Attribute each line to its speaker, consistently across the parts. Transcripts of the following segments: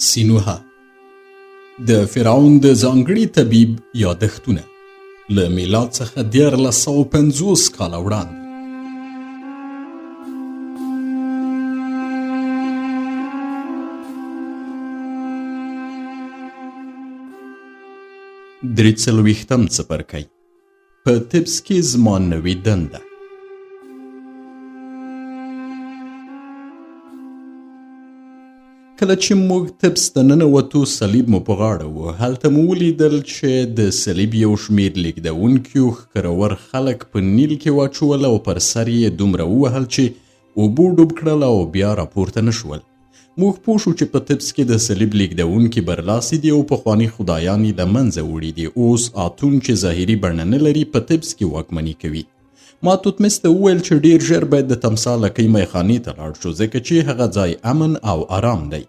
Speaker 1: سینوهه د فرعون د ځانګړي طبیب یادښتونه له میلاد څخه 1350 کاله وړاندې. 43م څپرکی، په طبس کې زما نوې دنده. کله چې موږ طبس ته ننوتو، صلیب مو په غاړه و. هلته مو ولیدل چې د صلیب یو شمیر لیږدونکیو ښکرور خلک په نیل کې واچول او پر سر یې دومره ووهل چې اوبو ډوب کړل او بیا راپورته نه شول. موږ پوه شو چې په طبس کې د صلیب لیږدونکي برلاسي دي او پخواني خدایان یې له منځه وړي دي. اوس آتون چې ظاهري بڼه نه لري په طبس کې واکمني کوي. ما توتمس ته وویل چې ډیر ژر باید د تمسا لکۍ میخانې ته لاړ شو، ځکه چې هغه ځای امن او ارام دی.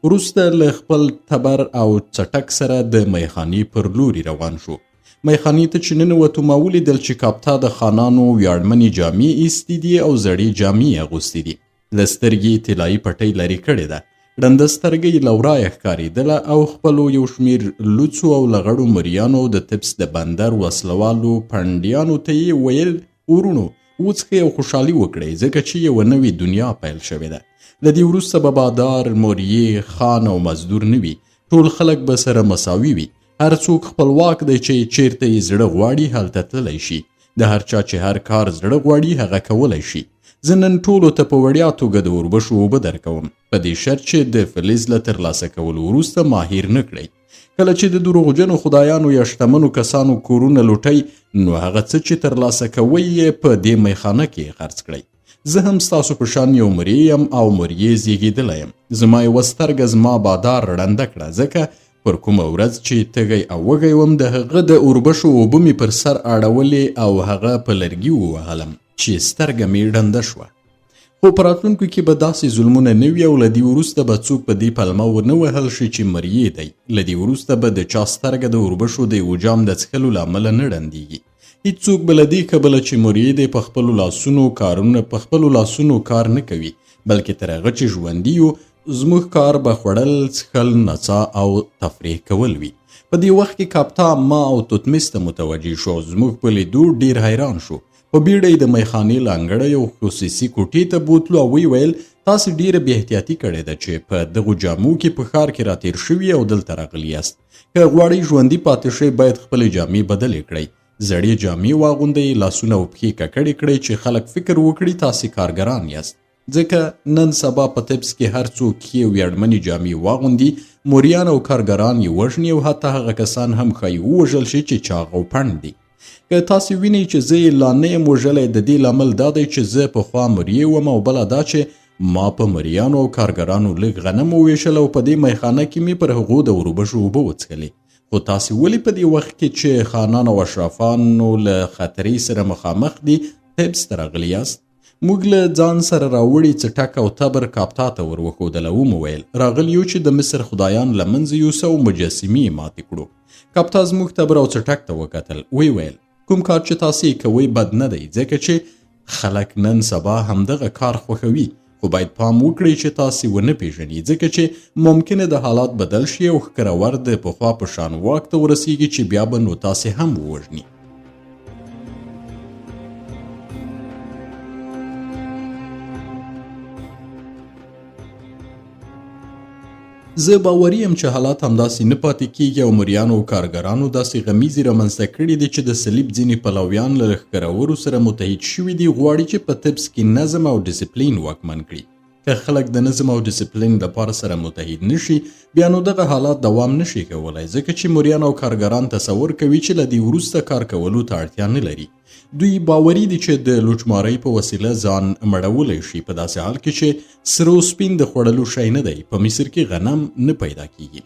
Speaker 1: وروسته له خپل تبر او څټک سره د میخانې پر لوري روان شو. میخانې ته چې ننوتو، ما ولیدل چې کاپتا د خانانو ویاړمنې جامې ایستې دي او زړې جامې یې اغوستې دي. له سترګې یې طلایي پټۍ لرې کړې ده. ړنده سترګه یې له ورایه ښکارېدله او خپلو یو شمېر لوڅو او لغړو مریانو او د طبس د بندر وسلوالو پنډیانو ته یې ویل: وروڼو، وڅښئ او خوشحالي وکړئ، ځکه چې یوه نوې دنیا پیل شوې ده. له دې وروسته به بادار، مریې، خان او مزدور نه وي. ټول خلک به سره مساوي وي. هر څوک خپلواک دی چې چیرته یې زړه غواړي هلته تللی شي. د هر چا چې هر کار زړه غواړي هغه کولی شي. زه نن ټولو ته په وړیا توګه د اوربشو اوبه درکوم، په دې شرط چې د فلز له ترلاسه کولو وروسته ما هیر نه کړئ. کله چې د دروغجنو خدایانو یا شتمنو کسانو کورونه لوټئ، نو هغه څه چې ترلاسه کوئ یې په دې میخانه کې خرڅ کړئ. زه هم ستاسو په شان یو مریی یم او مریی زیږېدلی یم. زما یوه سترګه زما بادار ړنده کړه، ځکه پر کومه ورځ چې تږی او وږی وم، د هغه د اوربشو اوبه مې پر سر اړولې او هغه په لرګي ووهلم چې سترګه مې ړنده شوه. خو په راتلونکو کې به داسې ظلمونه نه وي او له دې وروسته به څوک په دې پلمه ونه وهل شي چې مریی دی. له دې وروسته به د چا سترګه د اوربشو د یوه جام د څښلو له امله نه ړندېږي. هیڅوک به له دې کبله چې مریی دی په خپلو لاسونو کارونه په خپلو لاسونو کار نه کوي، بلکې تر هغه چې ژوندي یو زموږ کار به خوړل، څښل، نڅا او تفریح کول وي. په دې وخت کې کاپتا ما او توتمیس ته متوجه شو او زموږ په لیدو ډیر حیران شو. په بیړه یې د میخانې له انګړه یو خصوصي کوټې ته بوتلو او ویې ویل: تاسې ډیره بې احتیاطي کړې ده چې په دغو جامو کې په ښار کې راتیر شوي او دلته راغلي یاست. که غواړئ ژوندي پاتې شئ باید خپلې جامې بدلې کړئ. زړې جامې واغوندئ، لاسونه او پښې ککړې کړئ چې خلک فکر وکړي تاسې کارګران یاست. ځکه نن سبا په طبس کې هر څوک ښې او ویاړمنې جامې واغوندي، موریان او کارګران یې وژني او حتی هغه کسان هم ښایي ووژل شي چې چاغ او پنډ دي. که تاسې وینئ چې زه یې لا نه یم وژلی، د دې لامل دا دی چې زه پخوا مریی وم او بله دا چې ما په مریانو او کارګرانو لږ غنم وویشل او په دې میخانه کې مې پر هغو د اوربشو اوبه وڅښلې. خو تاسې ولې په دې وخت کې چې خانان او اشرافانو له خطرې سره مخامخ دي طبس ته راغلي یاست؟ موږ له ځان سره راوړي څټک او تبر کاپتا ته ور وښودل او ومو ویل: راغلي یو چې د مصر خدایان له منځه یوسو او مجسمې یې ماتې کړو. کاپتا زموږ تبر او څټک ته وکتل، ویې ویل: کوم کار چې تاسې یې کوئ بد نه دی، ځکه چې خلک نن سبا همدغه کار خوښوي، خو باید پام وکړئ چې تاسې ونه پیژني، ځکه چې ممکنه د حالات بدل شي او ښکرور د پخوا په شان واک ته ورسیږي چې بیا به نو تاسې هم ووژني. زه باوري یم چې حالات همداسې نه پاتې کیږي او مریانو او کارګرانو داسې غمیزې رامنځته کړې دي چې د صلیب ځینې پلویان له لښکرورو سره متحد شوي دي، غواړي چې په طبس کې نظم او ډسپلین واکمن کړي. که خلک د نظم او ډسپلین لپاره سره متحد نشي، بیا نو دغه حالات دوام نشي کولای، ځکه چې مریان او کارګران تصور کوي چې له دې وروسته کار کولو ته اړتیا نه لري. دوی باوري دي چې د لوټمارۍ په وسیله ځان مړولی شي، په داسې حال کې چې سره او سپین د خوړلو شی نه دی، په مصر کې غنم نه پیدا کیږي.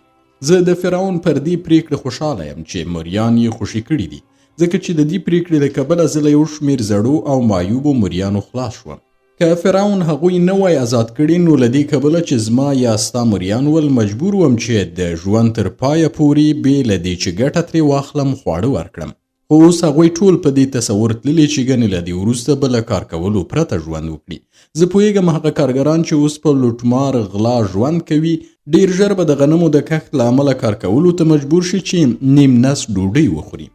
Speaker 1: زه د فرعون پر دې پریکړې خوشحاله یم چې مریان یې خوشې کړي دي، ځکه چې د دې پریکړې له کبله زه له یو شمېر زړو او معیوبو مریانو خلاص شوم. که فرعون هغوی نه وای ازاد کړي، نو له دې کبله چې زما یا ستا مریان ول، مجبور وم چې د ژوند تر پایه پورې بې له دې چې ګټه ترې واخلم خواړه ورکړم. خو اوس هغوی ټول په دې تصور تللي چې ګنې له دې وروسته به له کار کولو پرته ژوند وکړي. زه پوهېږم هغه کارګران چې اوس په لوټمار غلا ژوند کوي، ډېر ژر به د غنمو د کښت له امله کار کولو ته مجبور شي چې نیم نس ډوډۍ وخوري.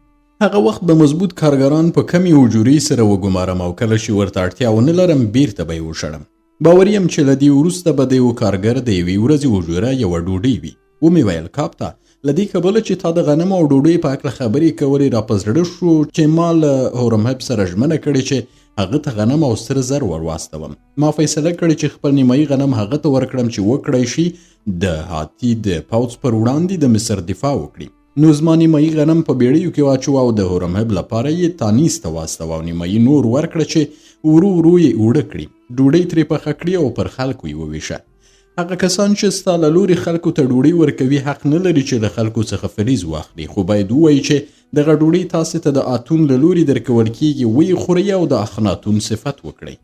Speaker 1: هغه وخت به مضبوط کارګران په کمې اجورې سره وګمارم او کله چې ورته اړتیا ونه لرم بیرته به یې وشړم. باوري یم چې له دې وروسته به د یو کارګر د یوې ورځې اجوره یوه ډوډۍ وي. ومې ویل، کاپتا، له دې کبله چې تا د غنمو او ډوډۍ په هکله خبرې کولې را په زړه شو چې ما له هورمهب سره ژمنه کړې چې هغه ته غنم او سره زر ور واستوم. ما فیصله کړې چې خپل نیمایي غنم هغه ته ورکړم چې وکړای شي د هاتي د پوځ پر وړاندې د مصر دفاع وکړي. نو زما نیمایي غنم په بیړیو کې واچوه او د هورمهب لپاره یې تانیس ته واستوه او نیمایي نور ورکړه چې ورو ورو یې اوړه کړي، ډوډۍ ترې پخه کړي او پر خلکو یې وویشه. هغه کسان چې ستا له لوري خلکو ته ډوډۍ ورکوي حق نه لري چې له خلکو څخه فریض واخلي، خو باید ووایي چې دغه ډوډۍ تاسې ته د اتون له لوري درکول کیږي، ویې خورئ او د اخناتون صفت وکړئ.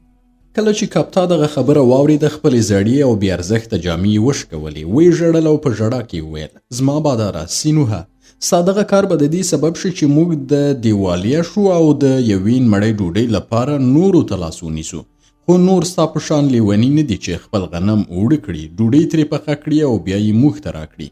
Speaker 1: کله چې کپتا دغه خبره واورېده، خپلې زړې او بې ارزښته جامې یې وشکولې، ویې ژړل او په ژړا کې یې وویل، زما باداره سینوهه، ستا دغه کار به د دې سبب شي چې موږ د دیوالیه شو او د یوې مړۍ ډوډۍ لپاره نورو ته لاس ونیسو، خو نور ستا په شان لیوني نه دي چې خپل غنم اوړه کړي، ډوډۍ ترې پخه کړي او بیا یې موږ ته راکړي.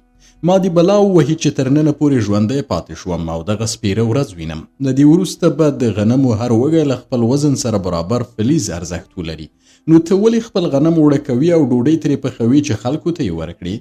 Speaker 1: ما دې بلا ووهي چې تر ننه پورې ژوندی پاتې شوم او دغه سپیره ورځ وینم. له دې وروسته به د غنمو هر وږی له خپل وزن سره برابر فلیز ارزښت ولري. نو ته ولې خپل غنم اوړه کوي او ډوډۍ ترې پخوي چې خلکو ته یې ورکړي؟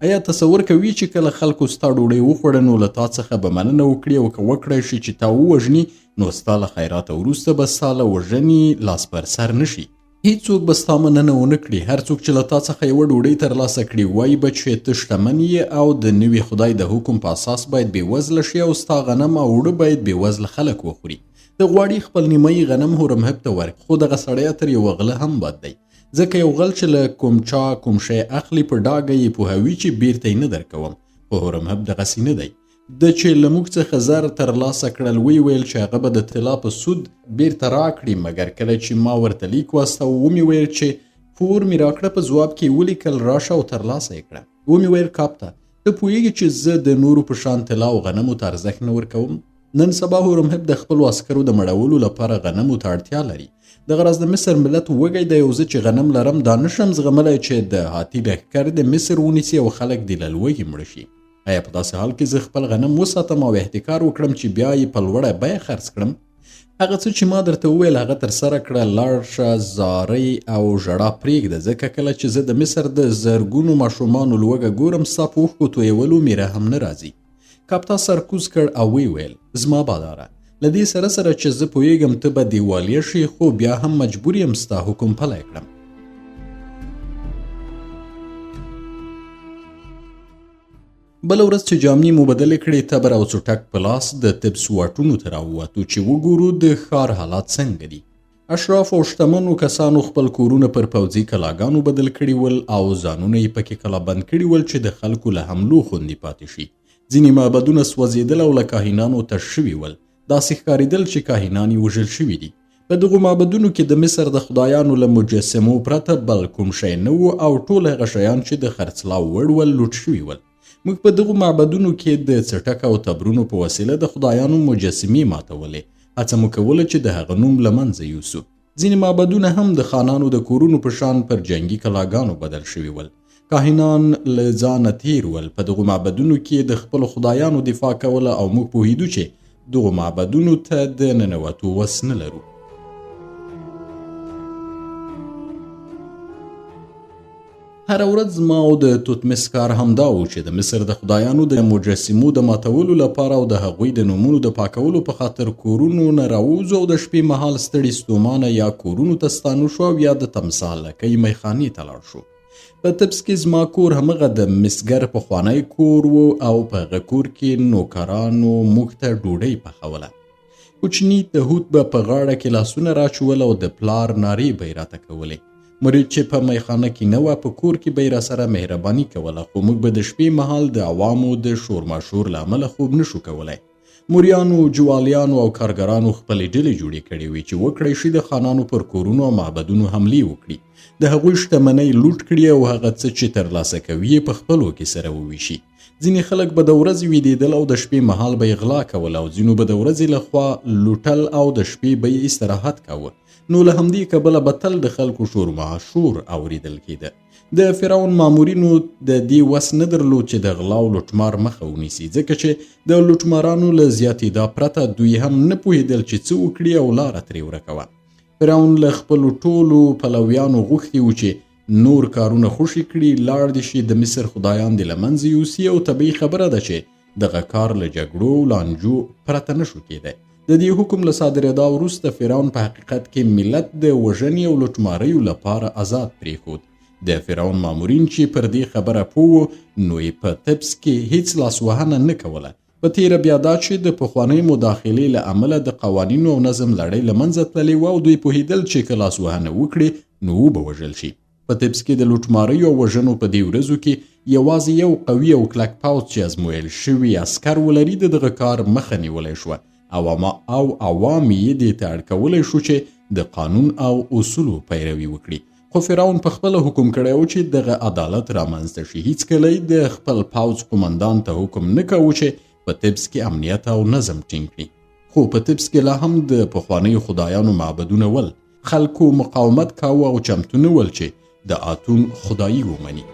Speaker 1: ایا تصور کوي چې کله خلکو ستا ډوډۍ وخوړه نو له تا څخه به مننه وکړي او که وکړای شي چې تا ووژني نو ستا له خیراته وروسته به ستا له وژنې لاس پر سر نه شي؟ هیڅوک به ستا مننه ونه کړي. هر څوک چې له تا څخه یوه ډوډۍ ترلاسه کړي وایي به چې ته شتمن یې او د نوي خدای د حکم په اساس باید بېوزله شي او ستا غنم او اوړه باید بېوزله خلک وخوري. ته غواړي خپل نیمایي غنم هورمهب ته ورکړي، خو دغه سړی تر یوه غله هم بد دی، ځکه یو غل چې له کوم چا کوم شی اخلي په ډاګه یې پوهوي چې بیرته یې نه درکوم، خو هورمهب دغسې نه دی. ده چې له موږ څخه زر ترلاسه کړل ویې ویل چې هغه به د طلا په سود بیرته راکړي، مګر کله چې ما ورته لیک واستاوه ومې ویل چې پور مې راکړه، په ځواب کې یې ولیکل راشه او ترلاسه یې کړه. ومې ویل کاپتا، ته پوهېږې چې زه د نورو په شان طلا او غنمو ته ارزښت نه ورکوم؟ نن سبا هورمهب د خپلو عسکرو د مړولو لپاره غنمو ته اړتیا لري. دغه راز د مصر ملت وږی دی او زه چې غنم لرم دا نشم زغملی چې د هاتي لښکر د مصر ونیسي او خلک دې له لوږې مړه شي. ایا په داسې حال کې زه خپل غنم وساتم او احتکار وکړم چې بیا یې په لوړه بیه خرڅ کړم؟ هغه څه چې ما درته وویل هغه ترسره کړه. لاړ شه، زارۍ او ژړا پرېږده، ځکه کله چې زه د مصر د زرګونو ماشومانو لوږه ګورم ستا په اوښکو تویولو مې رحم نه راځي. کاپتا سر کوز کړ او ویې ویل، زما باداره، له دې سره سره چې زه پوهېږم ته به دیوالیه شې، خو بیا هم مجبور یم ستا حکم پلی کړم. بله ورځ چې جامې مو بدلې کړې، تبر او څټک په لاس د طبس واټونو ته راووتو چې وګورو د ښار حالات څنګه دي. اشراف او شتمنو کسانو خپل کورونه پر پوځي کلاګانو بدل کړي ول او ځانونه یې پکې کلابند کړي ول چې د خلکو له حملو خوندي پاتې شي. ځینې معبدونه سوځېدل او له کاهنانو تش شوي ول. داسې ښکارېدل چې کاهنان یې وژل شوي دي. په دغو معبدونو کې د مصر د خدایانو له مجسمو پرته بل کوم شی نه و او ټول هغه شیان چې د خرڅلاو وړ ول لوټ شوي ول. موږ په دغو معبدونو کې د څټک او تبرونو په وسیله د خدایانو مجسمې ماتولې. هڅه مو کوله چې د هغه نوم له منځه یوسو. ځینې معبدونه هم د خانانو د کورونو په شان پر جنګي کلاګانو بدل شوي ول. کاهنان له ځانه تیر ول. په دغو معبدونو کې د خپلو خدایانو دفاع کوله او موږ پوهېدو چې دغو معبدونو ته د ننوتو وس نه لرو. هره ورځ زما او د توتمس کار همدا و چې د مصر د خدایانو د مجسمو د ماتولو لپاره او د هغوی د نومونو د پاکولو په خاطر کورونو نه راووځو او د شپې مهال ستړي ستومانه یا کورونو ته ستانه شو او یا د تمساح لکۍ میخانې ته لاړ شو. په طبس کې زما کور همغه د مسګر پخوانی کور و او په هغه کور کې نوکرانو موږ ته ډوډۍ پخوله. کوچني تهوت به په غاړه کې لاسونه راچول او د پلار نارې به یې راته کولې. مرید چې په میخانه کې نه وه، په کور کې به یې راسره مهرباني کوله، خو موږ به د شپې مهال د عوامو د شورماشور له امله خوب نشو کولای. موریانو، جوالیانو او کارګرانو خپلې ډلې جوړې کړې وې چې وکړای شي د خانانو پر کورونو او معبدونو حملې وکړي، د هغوی شتمنۍ لوټ کړي او هغه څه چې ترلاسه کوي یې په خپلو کې سره وویشي. ځینې خلک به د ورځې ویدېدل او د شپې مهال به یې غلا کوله او ځینو به د ورځې له خوا لوټل او د شپې به یې استراحت کاوه. نو له همدې کبله به تل د خلکو شور ماشور اورېدل کېده. د فرعون مامورینو د دې وس نه درلود چې د غلا او لوټمار مخه ونیسي، ځکه چې د لوټمارانو له زیاتېدا پرته دوی هم نه پوهېدل چې څه وکړي او لاره ترې ورکه وه. فرعون له خپلو ټولو پلویانو غوښتي وو چې نور کارونه خوشي کړي، لاړ دې شي، د مصر خدایان دې له منځه یوسي او طبیعي خبره ده چې دغه کار له جګړو او لانجو پرته نه شو کېدای. د دې حکم له صادرېدا وروسته فرعون په حقیقت کې ملت د وژنې او لوټماریو لپاره ازاد پرېښود. د فرعون مامورین چې پر دې خبره پوه وو، نو یې په طبس کې هیڅ لاسوهنه نه کوله. په تېره بیا دا چې د پخوانۍ مداخلې له امله د قوانینو او نظم لړۍ له منځه تللې وه او دوی پوهېدل چې که لاسوهنه وکړي نو وبه وژل شي. په طبس کې د لوټماریو او وژنو په دې ورځو کې یوازې یو قوي او کلک پوځ چې ازمویل شوي عسکر ولري د دغه کار مخه نیولی شوه او عوام یې دې ته اړ کولی شو چې د قانون او اصولو پیروي وکړي. خو فرعون په خپله حکم کړی و چې دغه عدالت رامنځته شي. هیڅکله یې د خپل پوځ قومندان ته حکم نه کاوه چې په طبس کې امنیت او نظم ټینګ کړي. خو په طبس کې لا هم د پخوانیو خدایانو معبدونه ول. خلکو مقاومت کاوه او چمتو نه ول چې د آتون خدایي ومني.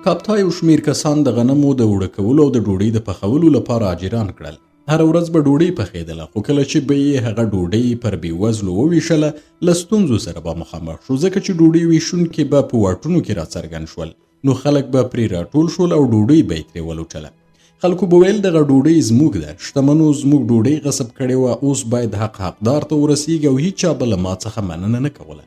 Speaker 1: کاپتا یو شمیر کسان د غنمو د اوړه کولو او د ډوډۍ د پخولو لپاره اجیران کړل. هره ورځ به ډوډۍ پخېدله، خو کله چې به یې هغه ډوډۍ پر بېوزلو وویشله له ستونزو سره به مخامخ شو، ځکه چې ډوډۍ ویشونکي به په واټونو کې راڅرګند شول، نو خلک به پرې راټول شول او ډوډۍ به یې ترې ولوټله. خلکو به ویل دغه ډوډۍ زموږ ده، شتمنو زموږ ډوډۍ غصب کړې وه، اوس باید حق حقدار ته ورسیږي او هیچا به له ما څخه مننه نه کوله.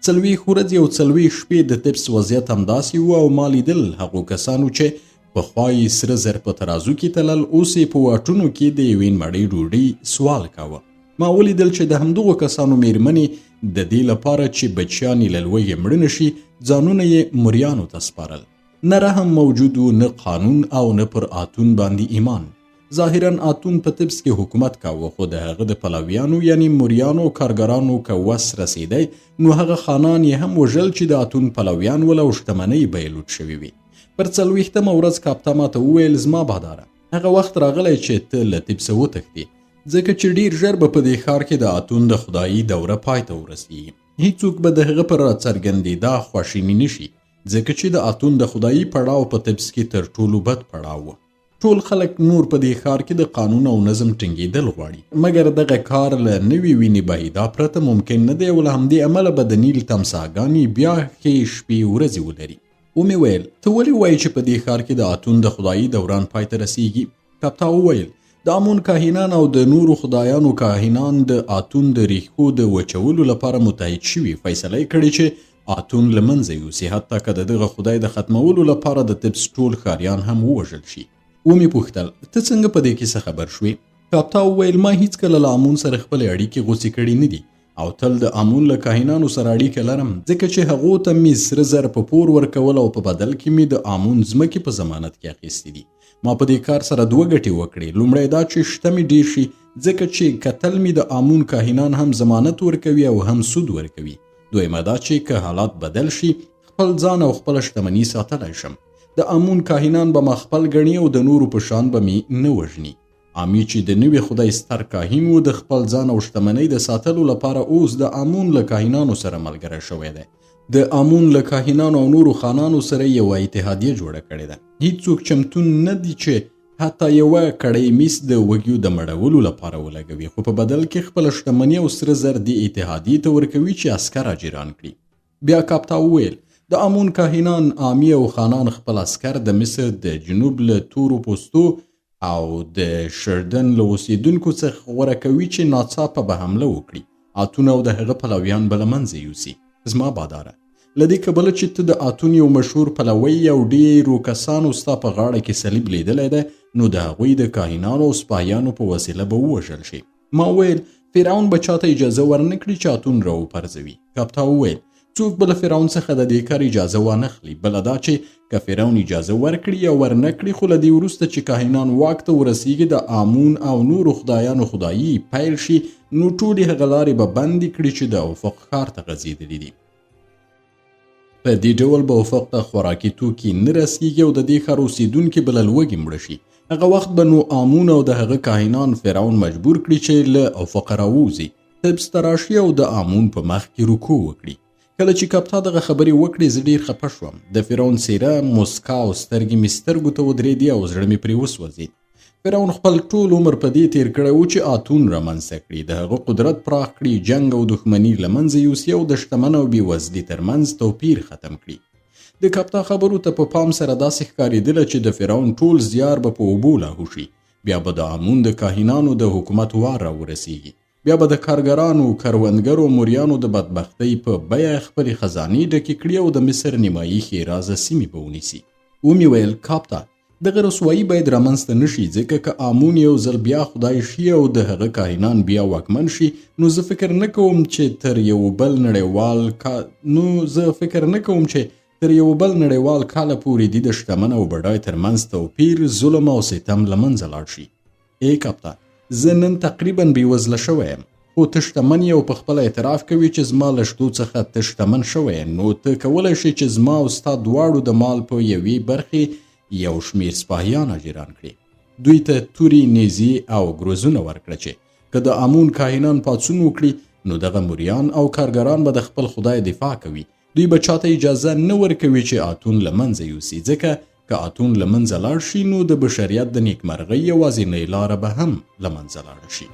Speaker 1: 40 ورځې او 40 شپې د طبس وضعیت همداسې و او ما لیدل هغو کسانو چې پخوا یې سره زر په ترازو کې تلل، اوس یې په واټونو کې د یوې مړۍ ډوډۍ سوال کاوه. ما ولیدل چې د همدغو کسانو میرمنې د دې لپاره چې بچیان یې له لوږې مړه نه شي، ځانونه یې مریانو ته سپارل. نه رحم موجود و، نه قانون او نه پر آتون باندې ایمان. ظاهرا آتون په طبس کې حکومت کاوه، خو د هغه د پلویانو یعنی مریانو او کارګرانو که وس رسېدی نو هغه خانان یې هم وژل چې د آتون پلویان ول او شتمنۍ به یې لوټ شوې وي. پر 40مه ورځ کاپتا ماته وویل، زما باداره، هغه وخت راغلی چې ته له طبسه وتښتې، ځکه چې ډیر ژر به په دې ښار کې د آتون د خدایي دوره پای ته ورسیږي. هیڅوک به د هغه پر راڅرګندېدا خواشیني نه شي، ځکه چې د آتون د خدایي پړاو په طبس کې تر ټولو بد پړاو و. ټول خلک نور په دې ښار کې د قانون او نظم ټینګېدل غواړي، مګر دغه کار له نوې وینې بهیدا پرته ممکن نه دی او له همدې امله به د نیل تمساګانې بیا ښې شپې ورځې ولري. ومې ویل، ته ولې وایې چې په دې ښار کې د آتون د خدایي دوران پای ته رسیږي؟ کاپتا وویل، د آمون کاهنان او د نورو خدایانو کاهنان د آتون د ریښو د وچولو لپاره متحد شوي، فیصله یې کړې چې آتون له منځه یوسي، حتی که د دغه خدای د ختمولو لپاره د طبس ټول ښاریان هم ووژل شي. ومې پوښتل، ته څنګه په دې کیسه خبر شوې؟ کاپتا وویل، ما هیڅکله له آمون سره خپلې اړیکې غوڅې کړې نه دي او تل د آمون له کاهنانو سره اړیکه لرم، ځکه چې هغو ته مې سره زر په پور ورکول او په بدل کې مې د آمون ځمکې په ضمانت کې اخیستې دي. ما په دې کار سره دوه ګټې وکړې. لومړی دا چې شته مې ډېر شي، ځکه چې کتل مې د آمون کاهنان هم ضمانت ورکوي او هم سود ورکوي. دویمه دا چې که حالات بدل شي، خپل ځان او خپله شتمني ساتلی شم. د آمون کاهنان به ما خپل ګڼي او د نورو په شان به مې نه وژني. آمي چې د نوي خدای ستر کاهن و، د خپل ځان او شتمنۍ د ساتلو لپاره اوس د آمون له کاهنانو سره ملګری شوی دی. د آمون له کاهنانو او نورو خانانو سره یوه اتحادیه جوړه کړې ده. هیڅوک چمتو نه دي چې حتی یوه کړۍ میس د وږیو د مړولو لپاره ولګوي، خو په بدل کې خپله شتمني او سره زر دې اتحادیې ته ورکوي چې عسکر اجیران کړي. بیا کاپتا وویل، د آمون کاهنان، آمي او خانان خپل عسکر د مصر د جنوب له تورو پوستو او د شردن له اوسېدونکو څخه غوره کوي چې ناڅاپه به حمله وکړي، آتون او د هغه پلویان به له منځه یوسي. زما باداره، له دې کبله چې ته د آتون یو مشهور پلوی او ډېرو کسانو ستا په غاړه کې صلیب لیدلی دی، نو د هغوی د کاهنانو او سپاهیانو په وسیله به ووژل شي. ما وویل، فرعون به چاته اجازه ورنه کړي چې آتون راوپرځوي. کاپتا وویل، څوک به له فرعون څخه د دې کار اجازه وانخلي. بله دا چې که فرعون اجازه ورکړي یا ورنه کړي، خو له دې وروسته چې کاهنان واک ته ورسیږي، د آمون او نورو خدایانو خدایي پیل شي، نو ټولې هغه لارې به بندې کړي چې د افق ښار ته غځېدلې دي. په دې ډول به افق ته خوراکي توکي نه رسیږي او د دې ښار اوسېدونکي به له لوږې مړه شي. هغه وخت به نو آمون او د هغه کاهنان فرعون مجبور کړي چې له افقه راووځي، طبس ته راشي او د آمون په مخ کې رکوع وکړي. کله چې کپتا دغه خبرې وکړې، زه ډېر خپه شوم. د فرعون څېره، موسکا او سترګې مې سترګو ته ودرېدې او زړه مې پرې وسوځېد. فرعون خپل ټول عمر په دې تېر کړی و چې آتون رامنځته کړي، د هغه قدرت پراخ کړي، جنګ او دښمني له منځه یوسي او د شتمن او بېوزلي ترمنځ توپیر ختم کړي. د کپتا خبرو ته په پام سره داسې ښکارېدله چې د فرعون ټول زیار به په اوبو لاهو شي. بیا به د آمون د کاهنانو د حکومت وار راورسېږي. بیا به د کارګرانو، کروندګرو او موریانو د بدبختۍ په بیه خپلې خزانې ډکې کړي او د مصر نیمایي ښېرازه سیمې به ونیسي. ومې ویل، کاپتا، دغه رسوایی باید رامنځته نه شي، ځکه که آمون یو ځل بیا خدای شي او د هغه کاهنان بیا واکمن شي، نو زه فکر نه کوم چې تر یو بل نړیوال کا نو زه فکر نه کوم چې تر یو بل نړیوال کاله پورې دي د شتمن او بډای ترمنځ توپیر، ظلم او ستم له منځه لاړ شي. ای کپتا، زه نن تقریبا بېوزله شوی یم، خو ته شتمن یې او په خپله اعتراف کوي چې زما له شتو څخه ته شتمن شوی یې، نو ته کولی شې چې زما او ستا دواړو د مال په یوې برخې یو شمېر سپاهیان اجیران کړې. دوی ته تورې، نیزې او ګروزونه ورکړه چې که د امون کاهنان پاڅون وکړي، نو دغه موریان او کارګران به د خپل خدای دفاع کوي. دوی به چاته اجازه نه ورکوي چې آتون له منځه یوسي، ځکه که آتون له منځه لاړ شي، نو د بشریت د نیکمرغۍ یوازینۍ لاره به هم له منځه لاړه شي.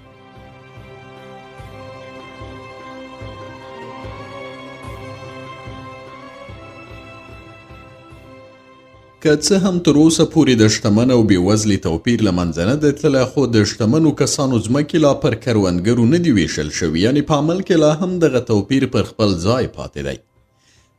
Speaker 1: که څه هم تر اوسه پورې د شتمن او بېوزلي توپیر له منځه نه دی تللی، خو د شتمنو کسانو ځمکې لا پر کروندګرو نه دي ویشل شوي، یعنې په عمل کې لا هم دغه توپیر پر خپل ځای پاتې دی.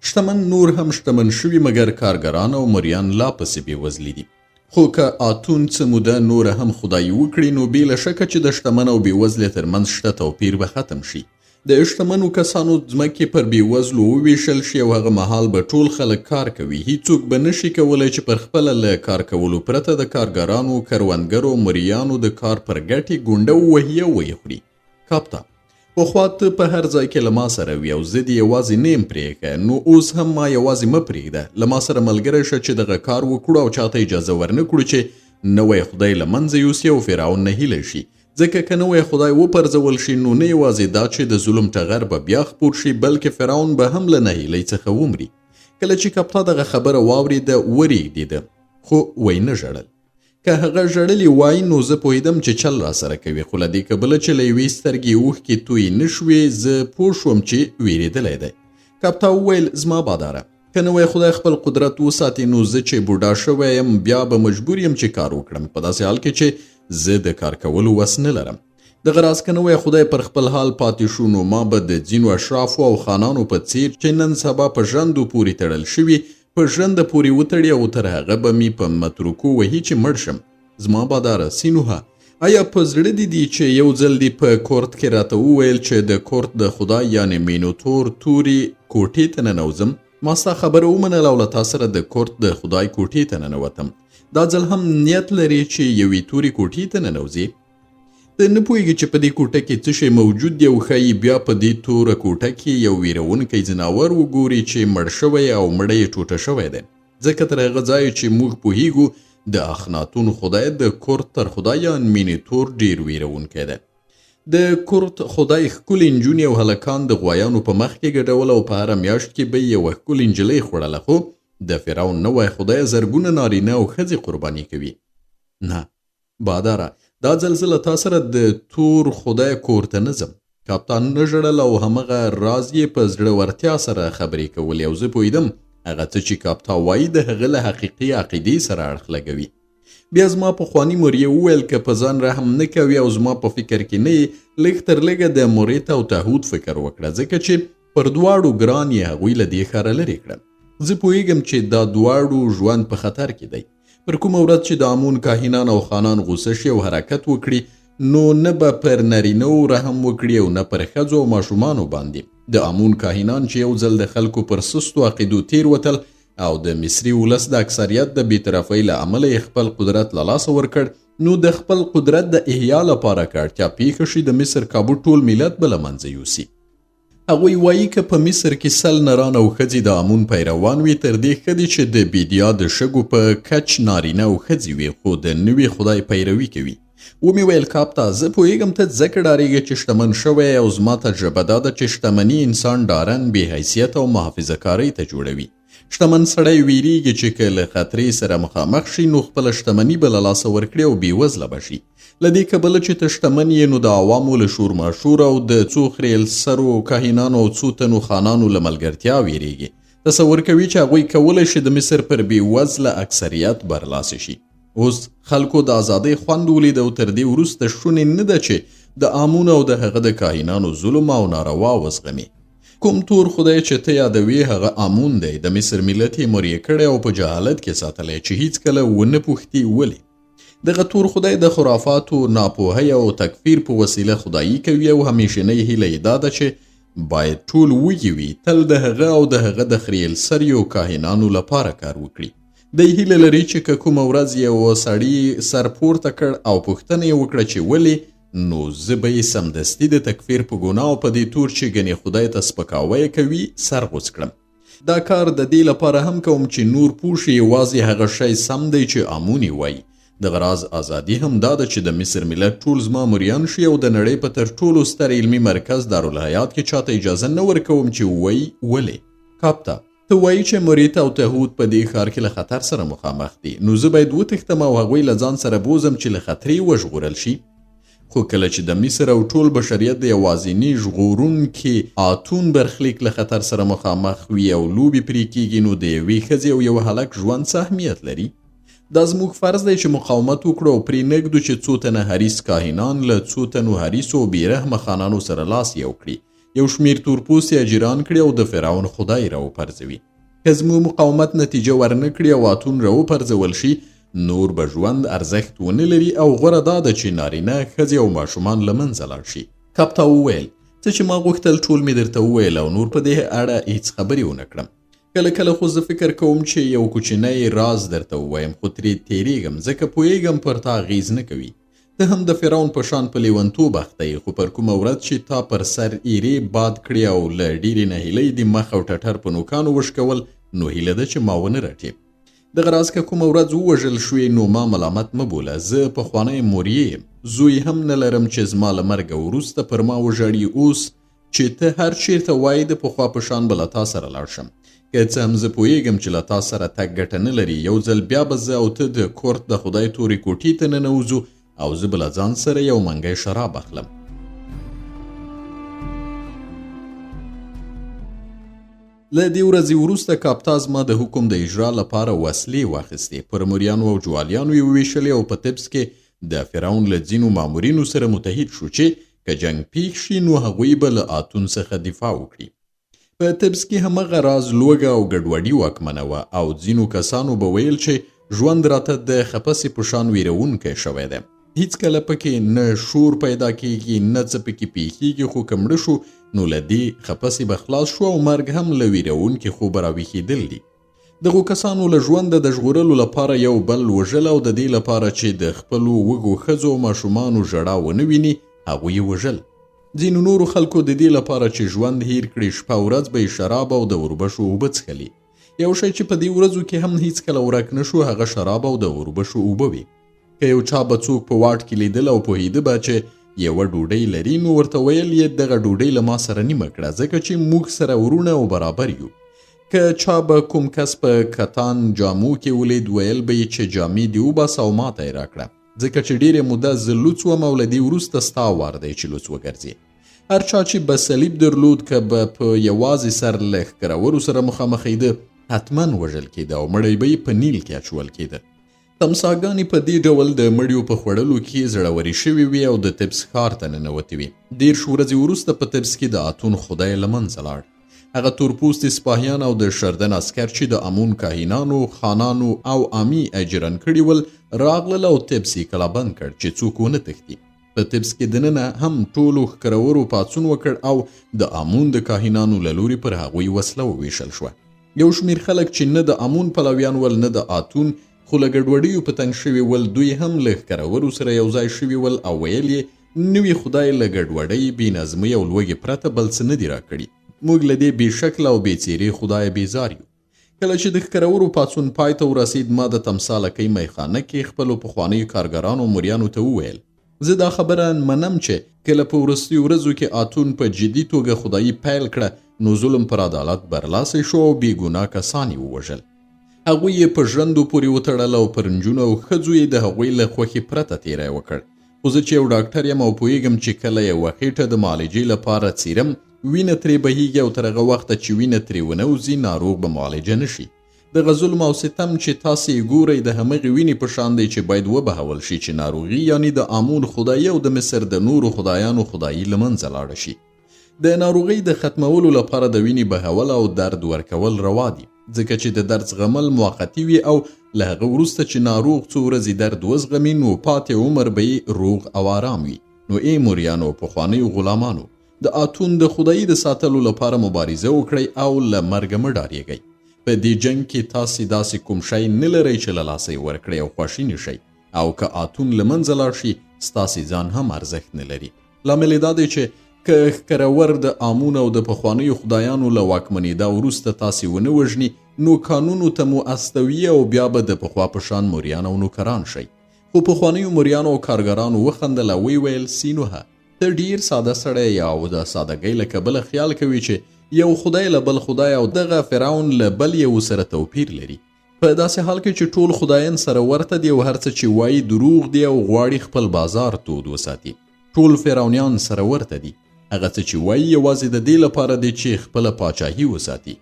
Speaker 1: شتمن نور هم شتمن شوي، مګر کارګران او مریان لا پسې بېوزلي دي. خو که آتون څه موده نوره هم خدایي وکړي، نو بې له شکه چې د شتمن او بېوزلي ترمنځ شته توپیر به ختم شي. د شتمنو کسانو ځمکې پر بېوزلو وویشل شي او هغه مهال به ټول خلک کار کوي. هیڅوک به نشي کولی چې پر خپله له کار کولو پرته د کارګرانو، کروندګرو، مریانو د کار پر ګټې ګونډه ووهي او ویې خوري. کاپتا، پخوا ته په هر ځای کې له ما سره وي او زه دې یوازې نه یم پرېښی، نو اوس هم ما یوازې مه پرېږده، له ما سره ملګری شه چې دغه کار وکړو او چاته اجازه ورنه کړو چې نوی خدای له منځه یوسي او فرعون نهیلی شي. ځکه که نوی خدای وپرځول شي، نو نه یوازې دا چې د ظلم ټغر به بیا خپور شي، بلکې فرعون به هم له نهیلۍ څخه ومري. کله چې کپتا دغه خبره واورېده، ورېږدېده، خو ویې نه ژړل. که هغه ژړلي وای، نو زه پوهېدم چې چل راسره کوي، خو له دې کبله چې له یوې سترګې اوښکې تویې نه شوې، زه پوه شوم چې وېرېدلی دی. کپتا وویل، زما باداره، که نوی خدای خپل قدرت وساتي، نو زه چې بوډا شوی یم، بیا به مجبور یم چې کار وکړم، په داسې حال کې چې زه د کار کولو وس نه لرم. دغه راز که نوی خدای پر خپل حال پاتې شو، نو ما به د ځینو اشرافو او خانانو په څیر چې نن سبا په ژرندو پورې تړل شوي، په ژرنده پورې وتړي او تر هغه به مې په متروکو وهي چې مړ شم. زما باداره سینوهه، آیا په زړه دې دي چې یو ځل دې په کورت کې راته وویل چې د کورت د خدای یعنې مینوتور تورې کوټې ته ننوځم؟ ما ستا خبره ومنله او له تا سره د کورت د خدای کوټې ته ننوتم. دا ځل هم نیت لرې چې یوې تورې کوټې ته ننوځې؟ ته نه پوهېږې چې په دې کوټه کې څه شی موجود دی او ښایي بیا په دې توره کوټه کې یو ویرونکی ځناور وګوري چې مړ شوی او مړی یې ټوټه شوی دی. ځکه تر هغه ځایه چې موږ پوهېږو، د اخناتون خدای د کورت تر خدای یا مینیتور ډېر ویرونکی دی. د کورت خدای ښکلې نجونې او هلکان د غوایانو په مخ کې ګډول او په هره میاشت کې به یې یوه ښکلې نجلۍ خوړله، خو د فرعون نوی خدای زرګونه نارینه او ښځې قرباني کوي. نه باداره، دا ځل زه له تا سره د تور خدای کور ته نه ځم. کاپتان نه ژړل او همغه راز یې په زړه ورتیا سره خبرې کولې او زه پوهېدم هغه څه چې کاپتا وایي د هغه له حقیقي عقیدې سره اړخ لګوي. بیا زما پخواني مریې وویل، که په ځان رحم نه کوي او زما په فکر کې نه یې، لږ تر لږه د مریت او تهود فکر وکړه، ځکه چې پر دواړو ګران یې هغوی له دې ښاره لرې کړه. زه پوهېږم چې دا دواړو ژوند په خطر کې دی. پر کومه ورځ چې د آمون کاهنان او خانان غوسه شي او حرکت وکړي، نو نه به پر نارینه رحم وکړي او نه پر ښځو او ماشومانو باندې. د آمون کاهنان چې یو ځل د خلکو پر سستو عقیدو تیر وتل او د مصري ولس د اکثریت د بېطرفۍ له امله یې خپل قدرت له لاسه ورکړ، نو د خپل قدرت د احیا لپاره که اړتیا پېښه شي، د مصر کابو ټول ملت به له منځه یوسي. هغوی وایي که په مصر کې 100 نران او ښځې د آمون پیروان وي، تر دې ښه دي چې د بیدیا د شګو په کچ نارینه او ښځې وي، خو د نوي خدای پیروي کوي. ومې ویل کاپتا، زه پوهېږم ته ځکه ډارېږې چې شتمن شوی او زما تجربه دا ده چې شتمني انسان ډارن، بې حیثیت او محافظه کارۍ ته جوړوي. شتمن سړی ویریږي چې که له خطرې سره مخامخ شي نو خپله شتمني به له لاسه ورکړي او بېوزله به شي. له دې کبله چې ته شتمن یې نو د عوامو له شور ماشور او د څو خریل سرو کاهنانو او څو تنو خانانو له ملګرتیا ویریږي. تصور کوي چې هغوی کولی شي د مصر پر بېوزله اکثریت برلاسي شي. اوس خلکو د ازادۍ خوند ولید او تر دې وروسته شونې نه ده چې د آمون او د هغه د کاهنانو ظلم او ناروا وزغمي. کوم تور خدای چې ته یادوې هغه آمون دی. د مصر ملت یې مریې کړی او په جهالت کې ساتلی چې هیڅکله ونه پوښتي ولې. دغه تور خدای د خرافاتو، ناپوهۍ او تکفیر په وسیله خدایي کوي او همیشنۍ هیله یې دا ده چې باید ټول وږي وي، تل د هغه او د هغه د خریل سریو کاهنانو لپاره کار وکړي. دی هیله لري چې که کومه ورځ یو سړي سر پورته کړ او پوښتنه یې وکړه چې ولې، نو زه به یې سمدستي د تکفیر په ګناه او په دې تور چې ګنې خدای ته سپکاوی کوي سر غوڅ کړم. دا کار د دې لپاره هم کوم چې نور پوه شي یوازې هغه شی سم دی چې آمون یې وایي. دغه راز ازادي هم دا ده چې د مصر ملت ټول زما مریان شي او د نړۍ په تر ټولو ستر علمي مرکز دارالحیات کې چاته اجازه نه ورکوم چې ووایي ولې. کاپتا، ته وایي چې مریت او تهود په دې ښار کې له خطر سره مخامخ دي، نو زه باید وتښتم او هغوی له ځان سره بوزم چې له خطرې وژغورل شي. خو کله چې د مصر او ټول بشریت د یوازیني ژغورونکي آتون برخلیک له خطر سره مخامخ وي او لوبې پرې کیږي، نو د یوې ښځې او یو هلک ژوند څه اهمیت لري؟ دا زموږ فرض دی چې مقاومت وکړو او پرې نه ږدو چې څو تنه حریص کاهنان له څو تنو حریصو او بېرحمه خانانو سره لاس یو کړي، یو شمېر تورپوستي اجیران کړي او د فرعون خدای راوپرځوي. که زموږ مقاومت نتیجه ورنه کړي او آتون راوپرځول شي، نور به ژوند ارزښت ونه لري او غوره دا ده چې نارینه، ښځې او ماشومان له منځه لاړ شي. کاپتا وویل، څه چې ما غوښتل ټول مې درته وویل او نور په دې اړه هیڅ خبرې ونه کړم. کله کله خو زه فکر کوم چې یو کوچنی راز درته ووایم، خو ترې تېرېږم ځکه پوهېږم پر تا اغېز نه کوي. ته هم د فرعون په شان په لیونتوب اخته یې، خو پر کومه ورځ چې تا پر سر ایرې باد کړې او له ډېرې نهیلۍ دې مخ او ټټر په نوکانو وشکول، نو هیله ده چې ما ونه رټې. دغه راز که کومه ورځ ووژل شوې نو ما ملامت مه بوله. زه پخوانی موریې یم، زوی هم نه لرم چې زما له مرګه وروسته پر ما وژاړي. اوس چې ته هر چیرته وایې د پخوا په شان به له تا سره لاړ شم. که څه هم زه پوهېږم چې له تا سره تګ ګټه نه لري. یو ځل بیا به زه او ته د کورت د خدای تورې کوټې ته ننوځو او زه به له ځان سره یو منګی شراب اخلم. له دې ورځې وروسته کاپتا زما د حکم د اجرا لپاره وسلې واخیستې، پر مریانو او جوالیانو یې وویشلې او په طبس کې د فرعون له ځینو مامورینو سره متحد شو چې که جنګ پیښ شي نو هغوی به له آتون څخه دفاع وکړي. په طبس کې همغه راز لوږه او ګډوډي واکمنه وه او ځینو کسانو به ویل چې ژوند راته د خپسې په شان ویرونکی شوی دی. هیڅکله پکې نه شور پیدا کیږي نه څه پکې پیښیږي، خو که مړه شو نو له دې خپسې به خلاص شو او مرګ هم له ویرونکي خوبه راویښېدل دي. دغو کسانو له ژونده د ژغورلو لپاره یو بل وژل او د دې لپاره چې د خپلو وږو ښځو او ماشومانو ژړا ونه ویني هغوی یې وژل. ځینو نورو خلکو د دې لپاره چې ژوند هیر کړي شپه ورځ به یې شراب او د اوربشو اوبه څښلې. یو شی چې په دې ورځو کې هم هیڅکله ورک نه شو هغه شراب او د اوربشو اوبه وې. که یو چا به څوک په واټ کې لیدل او پوهېده به چې یوه ډوډۍ لري نو ورته ویل یې دغه ډوډۍ له ما سره نیمه کړه، ځکه چې موږ سره وروڼه او برابر یو. که چا به کوم کس په کتان جامو کې ولید ویل به یې چې جامې دې وباسه او ماته یې راکړه، ځکه چې ډېره موده زه لوڅ وم او له دې وروسته ستا وار دی چې لوڅ وګرځې. هر چا چې به صلیب درلود که به په یوازې سر له ښکرورو سره مخامخېده حتما وژل کېده او مړی به یې په نیل کې اچول کېده. تمساګانې په دې ډول د مړیو په خوړلو کې زړورې شوې وې او د طبس ښار ته ننوتې وې. 30 ورځې وروسته په طبس کې د آتون خدای له منځه لاړ. هغه تورپوستي سپاهیان او د شردن عسکر چې د امون کاهنانو، خانانو او عامي اجیران کړي ول راغلل او طبس یې کلابند کړ چې څوک ونه تښتي. په طبس کې دننه هم ټولو ښکرورو پاڅون وکړ او د امون د کاهنانو له لوري پر هغوی وسله وویشل شوه. یو شمېر خلک چې نه د امون پلویان ول نه د آتون، خو له ګډوډیو په تنګ شوي ول، دوی هم له ښکرورو سره یو ځای شوي ول او ویل یې نوي خدای له ګډوډۍ، بې نظمۍ او لوږې پرته بل څه نه دي راکړي. موږ له دې بې شکله او بې څېرې خدایه بېزار یو. کله چې د ښکرورو پاڅون پای ته ورسېد، ما د تمسا لکۍ میخانه کې خپلو پخوانیو کارګرانو او مریانو ته وویل، زه دا خبره منم چې کله په وروستیو ورځو کې آتون په جدي توګه خدایي پیل کړه، نو ظلم پر عدالت برلاسی شو او بې ګناه کسان یې ووژل. هغوی یې په ژرندو پورې وتړل او پر نجونو او ښځو یې د هغوی له خوښې پرته تېری وکړ. خو زه چې یو ډاکټر یم او پوهېږم چې کله یوه خېټه د معالجې لپاره څیرم، وینه ترې بهیږي او تر هغه وخته چې وینه ترې ونه وځي، ناروغ به معالجه نه شي. دغه ظلم او ستم چې تاسې یې ګورئ، د همغې وینې په شان دی چې باید وبهول شي چې ناروغي، یعنی د آمون خدایي او د مصر د نورو خدایانو خدایي له منځه لاړه شي. د ناروغۍ د ختمولو لپاره د وینې بهول او درد ورکول روا دي، ځکه چې د درد زغمل موقتي وي او له هغه وروسته چې ناروغ څو ورځې درد وزغمي، نو پاتې عمر به یې روغ او آرام وي. نو ای موریانو او پخوانیو غلامانو، د آتون د خدایي د ساتلو لپاره مبارزه وکړئ او له مرګه مه ډارېږئ. په دې جنګ کې تاسې داسې کوم شی نه لرئ چې له لاسه یې ورکړئ او خواشیني شئ، او که آتون له منځه لاړ شي، ستاسې ځان هم ارزښت نه لري. لامل یې دا دی چې که ښکرور د آمون او د پخوانیو خدایانو له واکمنېدا وروسته تاسې ونه وژني، نو کانونو ته مو استوي او بیا به د پخوا په شان موریان او نوکران شئ. خو پخوانیو موریانو او کارګرانو وخندل او ویې ویل، سینوهه، ته ډیر ساده سړی یې او د سادګۍ له کبله خیال کوي چې یو خدای له بل خدای او دغه فرعون له بل یو سره توپیر لري، په داسې حال کې چې ټول خدایان سره ورته دي او هر څه چې وایي دروغ دي او غواړي خپل بازار تود وساتي. ټول فرعونیان سره ورته دي، هغه څه چې وایي یوازې د دې لپاره دي چې خپله پاچاهي وساتي.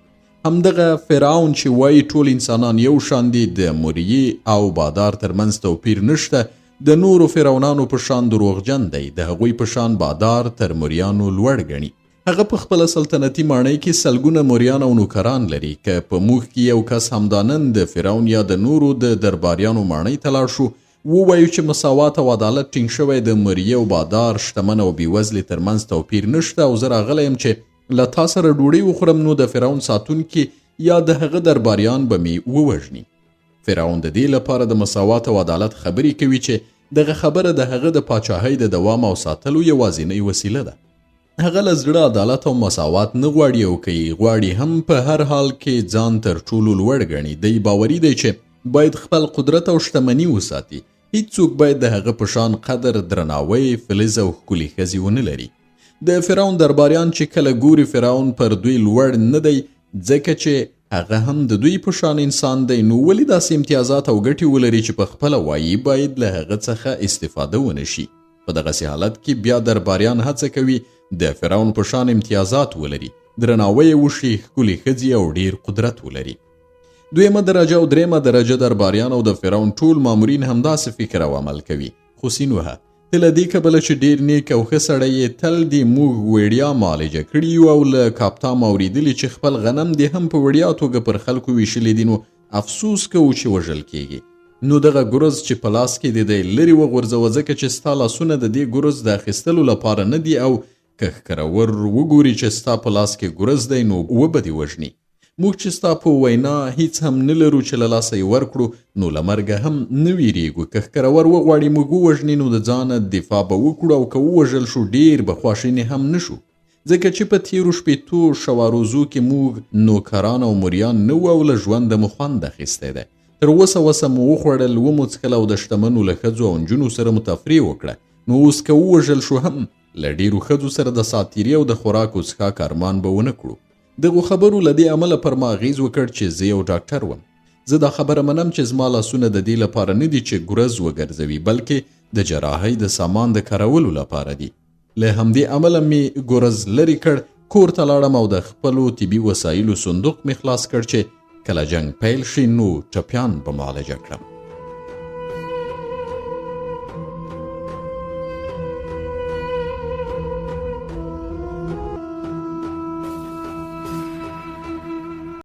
Speaker 1: همدغه فرعون چې وایي ټول انسانان یو شان دي، د مریي او بادار ترمنځ توپیر نشته، د نورو فرعونانو په شان دروغجن دی، د هغوی په شان بادار تر مریانو لوړ ګڼي. هغه په خپله سلطنتي ماڼۍ کې سلګونه مریان او نوکران لري. که په موږ کې یو کس همدا نن د فرعون یا د نورو د درباریانو ماڼۍ ته لاړ شو، ووایو چې مساوات او عدالت ټینګ شوی، د مریي او بادار، شتمن او بېوزلې ترمنځ توپیر نشته او زه راغلی یم چې له تا سره ډوډۍ وخورم، نو د فرعون ساتونکي یا د هغه درباریان به مې ووژني. فرعون د دې لپاره د مساوات او عدالت خبرې کوي چې دغه خبره د هغه د پاچاهۍ د دوام او ساتلو یوازینۍ وسیله ده. هغه له زړه عدالت او مساوات نه غواړي او که یې غواړي هم په هر حال کې ځان تر ټولو لوړ ګڼي. دی باوري دی چې باید خپل قدرت او شتمني وساتي. هیڅوک باید د هغه په شان قدر، درناوی، فلز او ښکلي ښځې ونه لري. د فرعون درباریان چې کله ګوري فرعون پر دوی لوړ نه دی، ځکه چې هغه هم د دوی په شان انسان دی، نو ولې داسې امتیازات او ګټې ولري چې په خپله وایي باید له هغه څخه استفاده ونه شي. په دغسې حالت کې بیا درباریان هڅه کوي د فرعون په شان امتیازات ولري، درناوی یې وشي، ښکلې ښځې او ډیر قدرت ولري. دویمه درجه او درېیمه درجه درباریان او د فرعون ټول مامورین همداسې فکر او عمل کوي. خو سینوهه، ته له دې کبله چې ډیر نیک او ښه سړی یې، تل دې موږ وړیا معالجه کړي یو او له کاپتا مو اورېدلي چې خپل غنم دې هم په وړیا توګه پر خلکو ویشلي دي، نو افسوس کوو چې وژل کیږي. نو دغه ګرز چې په لاس کې دې دی لرې وغورځوه، ځکه چې ستا لاسونه د دې ګرز د اخیستلو لپاره نه دي او که ښکرور وګوري چې ستا په لاس کې ګرز دی نو وبه دې وژني. موږ چې ستا په وینا هیڅ هم نه لرو چې له لاسه یې ورکړو، نو له مرګه هم نه ویریږو. که ښکرور وغواړي موږ ووژني نو د ځانه دفاع به وکړو او که ووژل شو ډیر به خواشیني هم نه شو، ځکه چې په تیرو 60 شواروزو کې موږ نوکران او مریان نه وو او له ژونده مو خوند اخیستی دی. تر وسه وسه مو وخوړل، ومو څښل او د شتمنو له ښځو او نجونو سره مو تفریح وکړه. نو اوس که ووژل شو هم له ډیرو ښځو سره د ساتیري او د خوراک او څښاک ارمان به ونه کړو. دغو خبرو له دې امله پر ما اغېز وکړ چې زه یو ډاکټر وم. زه دا خبره منم چې زما لاسونه د دې لپاره نه دي چې ګرز وګرځوي، بلکې د جراحۍ د سامان د کارولو لپاره دي. له همدې امله مې ګرز لرې کړ، کور ته لاړم او د خپلو طبي وسایلو صندوق مې خلاص کړ چې کله جنګ پیل شي نو ټپیان به معالجه کړم.